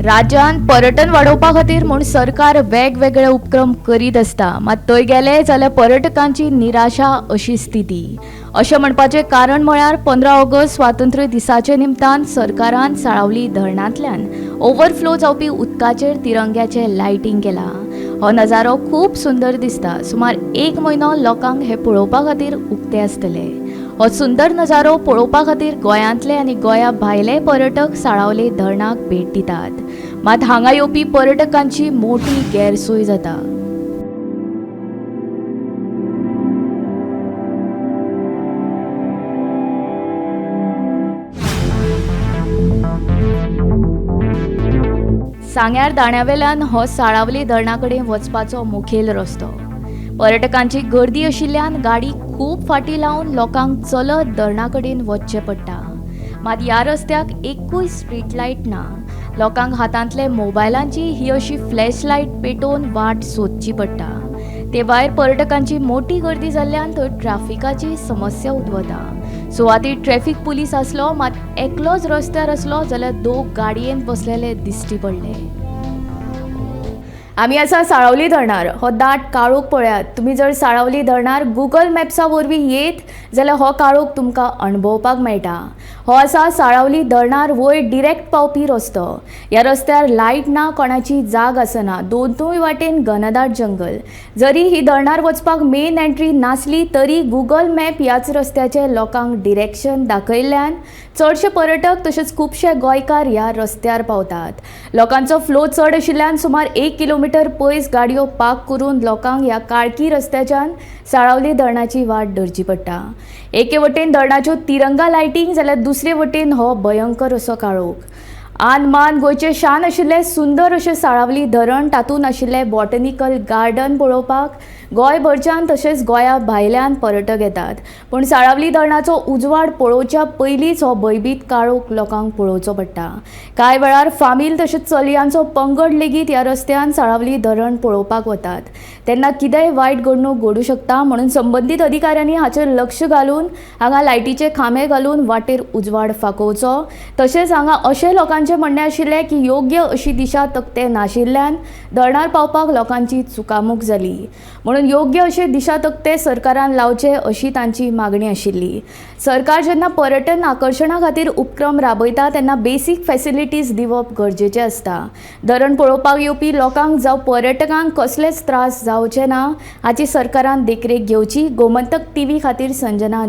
राज्यांत पर्यटन वाडोवपा खातीर म्हूण सरकार वेगवेगळे उपक्रम करीत आसता, मात थंय गेले जाल्यार पर्यटकांची निराशा अशी स्थिती. अशें म्हणपाचें कारण म्हळ्यार 15 ऑगस्ट स्वातंत्र्य दिसाचे निमतान सरकारान साळावली धरणांतल्यान ओवरफ्लो जावपी उदकाचेर तिरंग्याचें लायटींग केलां. हो नजारो खूब सुंदर दिसता. सुमार एक म्हयनो लोकांक हें पळोवपा खातीर उक्तें आसतलें. हो सुंदर नजारो पळोवपा खातीर गोंयांतले आनी गोंया भायले पर्यटक साळावले धरणाक भेट दितात. मात हांगा येवपी पर्यटकांची मोठी गैरसोय जाता. सांग्यार दाण्यावेल्यान हो साळावली धरणा कडेन वचपाचो मुखेल रस्तो. पर्यटकांची गर्दी आशिल्ल्यान गाडी खूब फाटीं लावन लोकांक चलत धरणा कडेन वचचें पडटा. मात ह्या रस्त्याक एकूय स्ट्रीट लायट ना. लोकांक हातांतले मोबायलांची ही अशी फ्लॅश लायट पेटोवन वाट सोदची पडटा. ते भायर पर्यटकांची मोठी गर्दी जाल्ल्यान थंय ट्राफिकाची समस्या उद्भवता. सुवातीर ट्रॅफिक पुलीस आसलो, मात एकलोच रस्त्यार आसलो जाल्यार दोग गाडयेंत बसलेले दिश्टी पडले. आमी आसा साळावली धरणार. हो दाट काळोख पळयात. तुमी जर साळावली धरणार गुगल मॅप्सा वरवीं येत जाल्यार हो काळोख तुमकां अणभवपाक मेळटा. हो आसा साळावली धरणार वयर डिरेक्ट पावपी रस्तो. ह्या रस्त्यार लायट ना, कोणाची जाग आसना. दोनूय वाटेन घनदाट जंगल. जरी ही धरणार वचपाक मेन एंट्री नासली तरी गुगल मॅप ह्याच रस्त्याचे लोकांक डिरेक्शन दाखयल्ल्यान चडशे पर्यटक तशेंच खुबशे गोंयकार ह्या रस्त्यार पावतात. लोकांचो फ्लो चड आशिल्ल्यान सुमार 1 किलोमिटर पयस गाडयो पार्क करून लोकांक ह्या काळकी रस्त्याच्यान साळावली धरणाची वाट धरची पडटा. एके वटेन धरणाच्यो तिरंगा लायटींग जाल्यार दुसरे वटेन हो भयंकर असो काळोख. आन मान गोंयचें शान आशिल्लें सुंदर अशें साळावली धरण, तातूंत आशिल्लें बॉटनिकल गार्डन पळोवपाक गोंयभरच्यान तशेंच गोंया भायल्यान पर्यटक येतात. पूण साळावली धरणाचो उजवाड पळोवच्या पयलींच हो भंयभीत काळोख लोकांक पळोवचो पडटा. कांय वेळार फामील तशेंच चलयांचो पंगड लेगीत ह्या रस्त्यान साळावली धरण पळोवपाक वतात. तेन्ना कितेंय वायट घडणूक घडूं शकता, म्हणून संबंदीत अधिकाऱ्यांनी हाचेर लक्ष घालून हांगा लायटीचे खांबे घालून वाटेर उजवाड फाकोवचो. तशेंच हांगा अशें लोकांचें म्हणणें आशिल्लें की योग्य अशी दिशा तकटे नाशिल्ल्यान धरणार पावपाक लोकांची चुकामूक जाली, म्हणून योग्य अशे दिशा तकटे सरकारान लावचे अशी तांची मागणी आशिल्ली. सरकार जेन्ना पर्यटन आकर्शणा खातीर उपक्रम राबयता तेन्ना बेसीक फॅसिलिटीज दिवप गरजेचें आसता. धरण पळोवपाक येवपी लोकांक जावं पर्यटकांक कसलेच त्रास जावचे ना हाची सरकारान देखरेख घेवची. गोमंतक टीव्ही खातीर संजना.